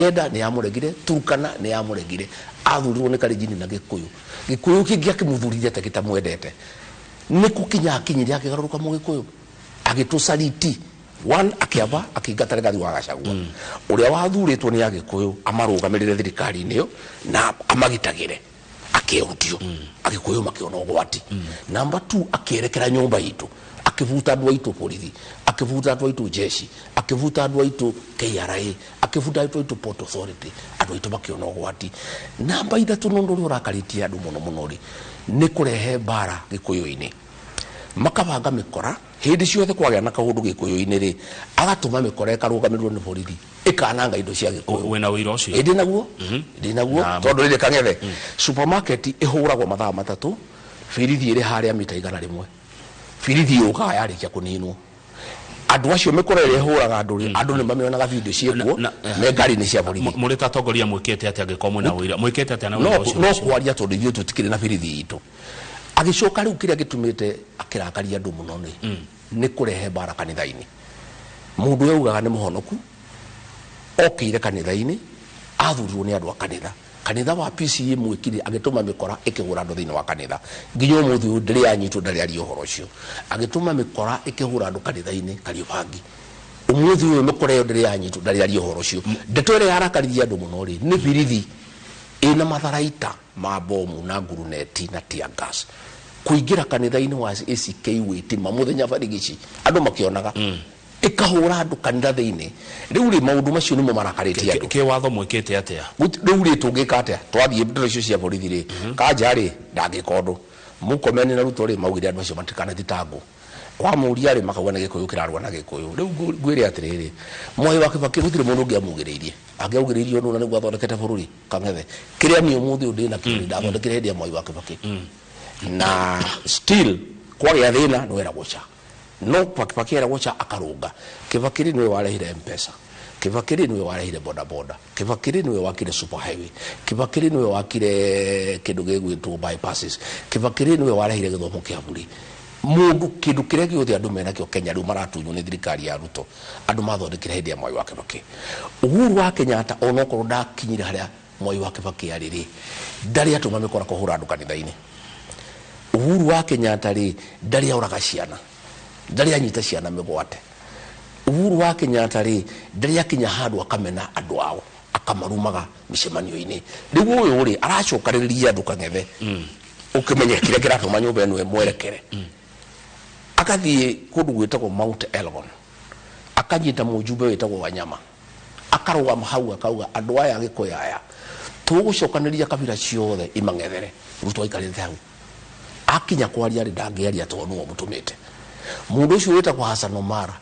Enda nĩ yamũregire, Turkana nĩ yamũregire, athurirwo nĩ Kalenjin na Gĩkũyũ. Gĩkũyũ kĩngĩ akĩmũthurire atĩ gĩtamwendete. Nĩ kũkinya akinyire akĩgarũrũka Mũgĩkũyũ, agĩtũcariti one, akĩamba akĩingata Rigathi wa Gachagua, ũrĩa wathurĩtwo nĩ Agĩkũyũ amarũgamĩrĩre thirikari-inĩ ĩyo na amagitagĩre. Akĩehutio, Agĩkũyũ makĩona ũgwati. Number two, akĩerekera nyũmba itũ, akĩbuta andũ aitũ borithi, akĩbuta andũ aitũ jeshi, akĩbuta andũ aitũ KRA, akĩbuta andũ aitũ Port Authority. Andũ aitũ makĩona ũgwati. Namba ithatũ, nĩ ũndũ ũrĩa ũrakarĩtie andũ mũno mũno rĩ, nĩ kũrehe mbara Gĩkũyũ-inĩ, makabanga mĩkora hĩndĩ ciothe. Kwagĩa na kaũndũ Gĩkũyũ-inĩ rĩ, agatũma mĩkora ĩkarũgamĩrĩrwo nĩ borithi, ĩkananga indo cia Gĩkũyũ. Wĩna ũira ũcio? Ĩndĩ naguo, ndĩ naguo. Tondũ rĩrĩ, Kang'ethe, supermarket ĩhũragwo mathaa 3, birithi ĩrĩ harĩa mita 100. Birithi yũkaga yarĩkia kũninwo. Andũ acio, mĩkora ĩrĩa ĩhũraga andũ rĩ, andũ nĩ mamĩonaga video ciĩkuo me ngari-inĩ cia borithi. Mũrĩ ta atongoria mwĩkĩte atĩa angĩkorwo mwĩna ũira? Mwĩkĩte atĩa na no ũira ũcio? No kwaria, tondũ ithuĩ tũtikĩrĩ na birithi itũ. Agĩcoka rĩu kĩrĩa gĩtũmĩte akĩrakaria andũ mũno nĩ kũrehe mbara kanitha-inĩ. Mũndũ ũrĩa ugaga nĩ mũhonoku okĩire kanitha-inĩ, athurirwo nĩ andũ a kanitha, kanitha wa PCEA mwĩkire, agĩtũma mĩkora ĩkĩhũra andũ thĩinĩ wa kanitha. Nginya ũmũthĩ ũyũ ndĩrĩ yanyitwo, ndarĩ aria ũhoro ũcio. Agĩtũma mĩkora ĩkĩhũra andũ kanitha-inĩ Kariobangi. Ũmũthĩ ũyũ mĩkora ĩyo ndĩrĩ yanyitwo, ndarĩ aria ũhoro ũcio. Ndeto ĩrĩa yarakaririe andũ mũno rĩ, nĩ birithi ĩna matharaita ma bomu na nguruneti na tear gas kũingĩra kanitha-inĩ wa ACK Witima mũthenya barigici, andũ makĩonaga, ĩkahũra andũ kanitha thĩinĩ. Rĩu rĩ, maũndũ macio nĩmo marakarĩtie andũ. Kĩwatho mwĩkĩte atĩa? Rĩu rĩ, tũngĩka atĩa? Twathiĩ ndeto icio cia borithi rĩ, Kanja rĩ, ndangĩka ũndũ. Murkomen na Ruto rĩ, maugire andũ acio matikanethitangwo. Wamũria rĩ, makauga nĩ Gĩkũyũ kĩrarũa na Gĩkũyũ. Rĩu ngwĩre atĩrĩrĩ, Mwai wa Kibaki gũtirĩ mũndũ ũngĩ amugĩrĩirie. Angĩaugĩrĩirie ũndũ na nĩguo athondekete bũrũri. Kang'ethe, kĩrĩa niĩ ũmũthĩ ũyũ ndĩ nakĩo rĩ, ndathondekire hĩndĩ ya Mwai wa Kibaki, na still kwagĩa thĩna nĩweragwo cha no Kibaki eragwo cha akarũnga. Kibaki rĩ, nĩwe warehire M-Pesa. Kibaki rĩ, nĩwe warehire boda boda. Kibaki rĩ, nĩwe wakire super highway. Kibaki rĩ, nĩwe wakire kĩndũ gĩgwĩtwo bypasses. Kibaki rĩ, nĩwe warehire gĩthomo kĩa bũrĩ. Mũndũ kĩndũ kĩrĩa gĩothe andũ menakĩo Kenya rĩu maratunywo nĩ thirikari ya Ruto, andũ mathondekire hĩndĩ ya Mwai wa Kibaki. Uhuru wa Kenyatta, onokorwo ndakinyire harĩa Mwai wa Kibaki arĩ rĩ, ndarĩ atũma mĩkora kũhũra andũ kanitha-inĩ. Uhuru wa Kenyatta rĩ, ndarĩ aũraga ciana, ndarĩ anyita ciana mĩgwate. Uhuru wa Kenyatta rĩ, ndarĩ akinya handũ akamena andũ ao, akamarumaga mĩcemanio-inĩ. Rĩu ũyũ rĩ, aracokanĩrĩria andũ. Kang'ethe, ũkĩmenye kĩrĩa kĩratũma nyũmba ĩno ĩmwerekere, agathiĩ kũndũ gwĩtagwo Mount Elgon, akanyita mũjumbe wĩtagwo Wanyama, akarũgama hau akauga, andũ aya Gĩkũyũ aya, tũgũcokanĩria kabira ciothe imang'ethere. Ruto aikarĩte hau, akinya kwaria rĩ, ndangĩaria tondũ nĩwe ũmũtũmĩte. Mũndũ ũcio wĩtagwo Hassan Omar.